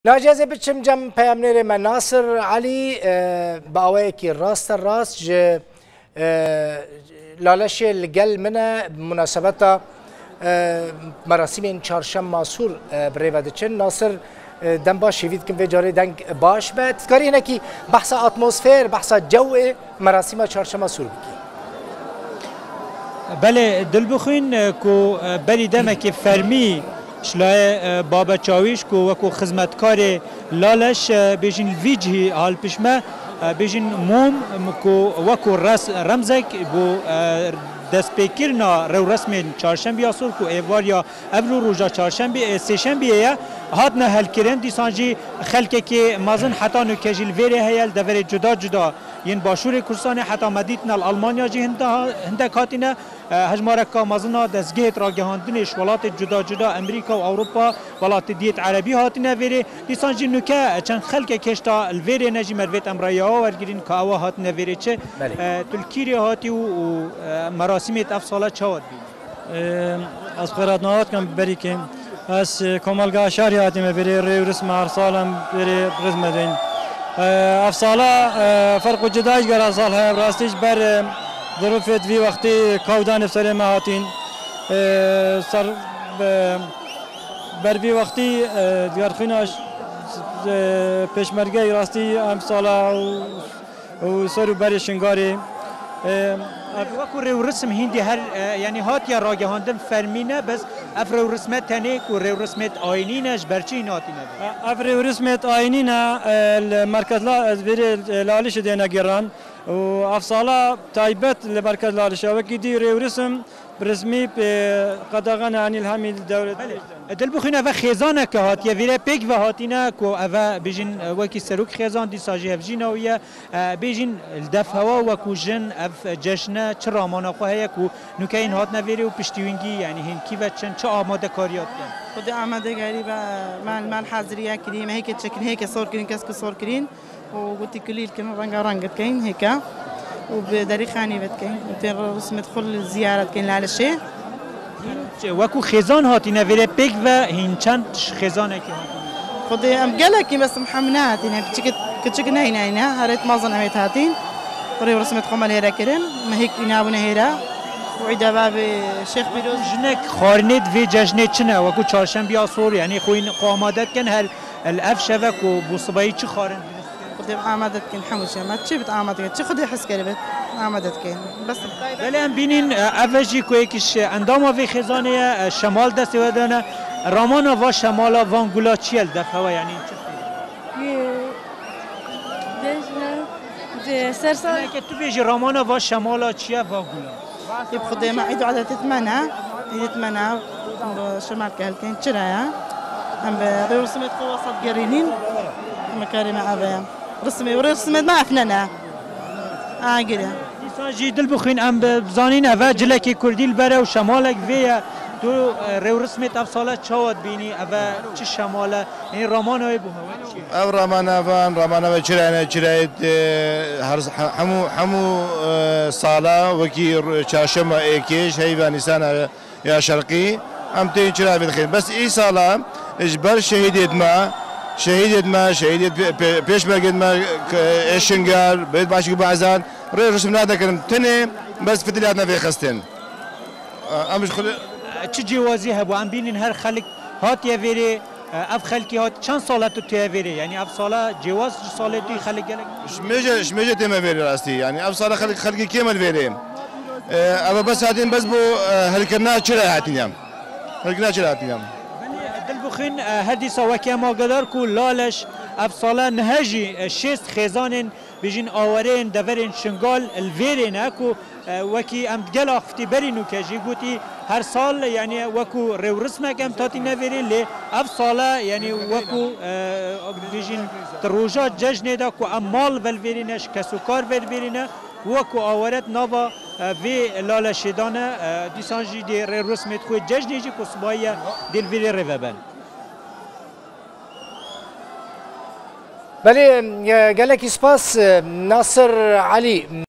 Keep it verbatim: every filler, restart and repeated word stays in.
Naciye ez ê biçim cem peyamnêrê me Nasir Elî, e, bi awayekî raste rast ji, e, Laleşê li gel min e, bi munasebeta, e, merasîmên Çarşema Sûr, e, bi rê ve diçin. Nasir, e, dem baş hêvî dikim vê carê deng baş be. Tu dikarî hinekî behsa atmosfer, behsa cewê merasîma Çarşema Sûr bikî. Belê, Dilbixwîn, e, ku, e, berî demekê fermî ji layê, e, Babe Çawîş ku wekû xizmetkarê Laleş, e, bêjin li vî cihî halpiş me, e, bêjin mûm, m-, ku wekû res-, remzek bo, e, destpêkirina rewresmên Çarşembiya Sûr ku êvariya evro roja Çarşembî, e, Sêşembiyê ye, hatine helkirin. Dîsan jî xelkekê mezin heta nuke jî li vêrê heye, li deverê cuda cuda yên Başûrê Kurdistanê, heta me dîtine li Almanya jî hinde ha-, hindek hatine. E, hejmareka mezin a dezgehêt ragihandinê ji welatê cuda cuda, Amerîka û Ewropa, welatê diyêt erebî hatine vêrê. Dîsan jî nuke çend xelkek hêşta li vêrê ne jî me divêt em reyawa wergirîn ka ewa hatine vêrê çi, Belê. e, tu li kîrê hatî û, û, e, merasîmêt ev sala çawa dibînî? Em, ez xêratnahat kem berî ke. Ez, e, komelga Şarî hatime vêrê rê û risme her sal em vêrê rizme deyn. E, ev sala, e, ferq û cida ji gera sal heye, rastî ji ber, e, zirûfêt vî wextî kawdanê serê me hatîn. E, ser, e, ber vî wextî, e, digerxîna ş-, e, pêşmergeyê rastî em sala û û ser û berê Şingalê. E, Wekû rêwrisim hîndî her, e, yanî hatiye ragihandin fermî ne, bes ev rêwrisme tenê ku rêwrismêt ayînî ne, ji ber çi hîn hatine vê? Ev rêwrismêt ayînî ne, e, li merkezla, ez vêrê, e, Lalişê dêne gêran û ev sala taybet li merkez Lalişa wekî dî rêwrisim bi resmî pê qedexe ne, yanî li hemî dewlet. Belê. Dilbixwîn, eve xêzaneke hatiye vêre pêk ve hatine ku eve bêjin, e, wekî serok xêzan dîsa jî hevjîna wî ye. E, bêjin li def hewa wekû jin ev ceşne çi ramana xwe heye ku nûke yên hatine vêrê û piştî wîngî, yanî hîn kî ve çin, çi amadekariya dikin? Xwedê amadegarî ve me li mal haziriya kirî, me hêkê çekin, hêkê sor kirin, kes ku sor kirin û gotî kulî dikin, renga reng dikeyin hêka û bi derî xanî ve dikeyin û tên rismêt xwe li ziyaret dikin Lalişê. Wekû xêzan hatîne vêrê pêk ve hîn çend xêzanekî hatîne? Xwedê em gelekî bes em hemî nehatîne. Kiçik, kiçik neyne yine. Herêt mezin em ê hatîn. Rê û rismêt xwe me lêre kirin. Me hêk îna bûne hêra. Û îda bavê Şêx Pîroz. Jinek xwarinê di vê cejnê çi ne? Wekû çarşembiya sor, yanî xwe, xwe amade dikin her li ev şeve ku bo sibayî çi xwarin? Xwedê amade dikin hemû şema. Çi bit amade dikin? Çi Xwedê hez keribit? Amade dikin. Bes. Belê em bînîn, e, ev jî ku yekî ji endama vê xêzanê ye, e, şemal destê we dane. Ramana va şemala van gula çi ye li def hewe, yanî çi? Yê, dejna, de, sersa- Eke tu bêjî ramana va şemala çi ye, va gula? Ê bi Xwedê me îd û edetêt me ne, îdêt me ne, bi şemal ke helkên çira ye. Em bi rê û rismêt xwe wesat gerînîn, me karê me eve ye. Rismê û rê û rismêt me efne ne. A, gire. Dîsan jî Dilbixwîn, em bi, bizanîn eve cilekî kurdî li ber e û şemalek vê ye. Tu, e, rê û rismêt ev sale çawa dibînî? Eve çi şemal e? Ê ramana wê bo hewe çi ye? Ev ramana van, ramana ve çirayene, çirayet, e, her, he-, hemû, hemû, e, sala wekî r-, çarşema êkê ji heyva Nîsana ya şerqî, em tên çira vê dixin. Bes î sala ji ber şehîdêt me, şehîdêt me, şehîdêt pê-, pê-, pêşmergêt me, k-, ê Şingal, bêt başik bazan, rê risim nade kirin. Tenê bes fitiliyat me vê xistin. Em ji xwe Çi cêwazî hebû? Em bînin her xelk hatiye vêrê. E, ev xelkî hat, çend sal e tu tê vêrê? Yanî ev sala cêwaz ji salê tu yî xelk gelek? Ji mêje, ji mêje tême vêrê rastî. Yanî ev sala xelk, xelkî kêm e li vêrê. E, ev bes hatin bes bo, e, helkirina çira hatîne. Helkirina çira hatîne. Belê, Dilbixwîn, e, her dîsa wekî em agahedar ku Laleş ev sala nihe jî, e, şêst xêzanên bêjin awereyên deverên Şingal li vêrê ne ku, e, wekî em digel axifî berî nûke jî gotî her sal, yanî wekû rêwrismek em tatî neverê lê ev sala, yanî wekû, e, bêjin di roja cejnê de ku em mal velvêrî ne, ji kesokar velvêrî ne, wekû aweret nava, e, vê lale şêdane, e, dîsan jî dê rêwrismêt xwe cejnê jî ku sibahiye dê li vêrê rêveben. Belê, e, gelekî spas, e, Nasir Elî.